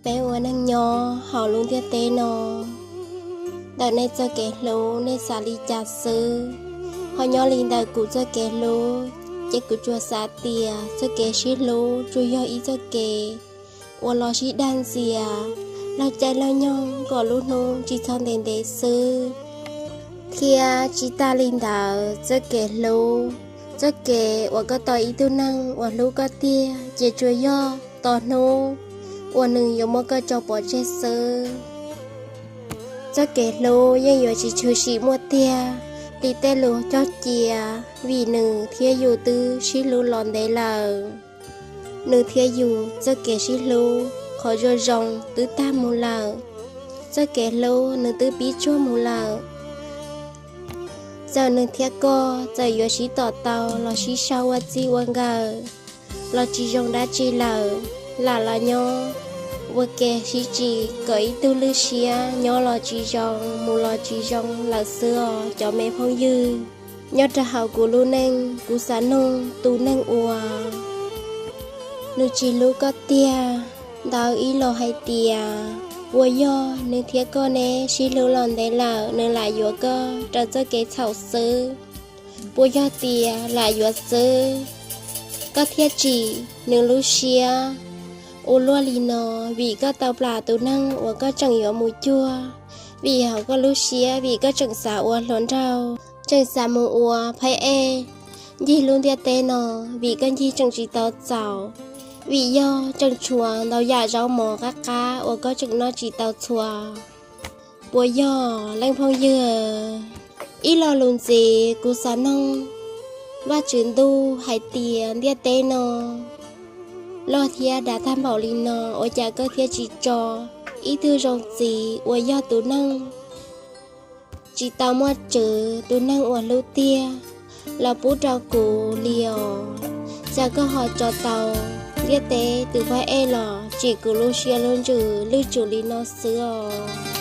Peb ua neej nyob hauv lub ntiaj teb no, ntawm nej txoj kev hlub nej xav li cas xwb, ho nyob li ntawm kuv txoj kev hlub, ces kuv tsuas xav tias txoj kev sib hlub tsuas yog ib txoj kev uas los sib dag ntxias, los caij los nyoog kom lub hnub tsis txhob ntev ntev xwb, thiab tsis tas li ntawd txoj kev hlub, txoj kev uas koj tos ib tug neeg uas hlub koj tiag ces tsuas yog tos hnub uas nws yuav muab koj tso pov tseg xwb. Txoj kev hlub yeej yuav tsis tshwm sim muaj tiag li tej lus cog cia, vim nws thiab yus twb sib hlub los ntev lawm. Nws thiab yus txoj kev sib hlub qhov zoo zoo twb tag mus lawm, txoj kev hlub nws twb pib tsuag mus lawm. Txawm nws thiab koj txawm yuav sib tom tau los sib sau ua txij ua nkawm los tsis zoo dab tsi lawm, lam los nyob ua ke sib tsim kom ib tug lwj siab nyob los tsis zoo mus los tsis zoo lawm xwb os cov me phooj ywg. Nyob rau hauv kuv lub neej kuv xav nug tus neeg uas nws tsis hlub koj tiag ntawd ib los hais tias, puas yog nws thiab koj neb sib hlub los ntev lawm nws lam yuav koj raws txoj kev txhaum xwb? Puas yog tias lam yuav xwb koj thiaj tsim nws lub siab ua luaj li no? Vim koj tau plam tus neeg uas koj tseem yuav mus cuag, vim hauv koj lub siab vim koj tseem xav ua hluas nraug, tseem xav mus ua phab ej ncig lub ntiaj teb no, vim koj ncig tseem tsis tau txaus, vim yog tseem tshuav ntau yam zaub mov qab qab uas koj tseem noj tsis tau txhua. Puas yog leej phooj ywg? Ib lo lus ntxiv kuv xav nug Vajtswv ntuj hais tias ntiaj teb no loj thiab dav tag npaum li no, ua cas koj thiaj tsis tso ib tug zoo txiv uas yog tus neeg tsis tau muaj tswv, tus neeg uas hlub tiag los pub rau kuv li os? Cas koj ho tso tau ntiaj teb tus phab ej los tsim kuv lub siab lub ntsws lwj tsum li no xwb os?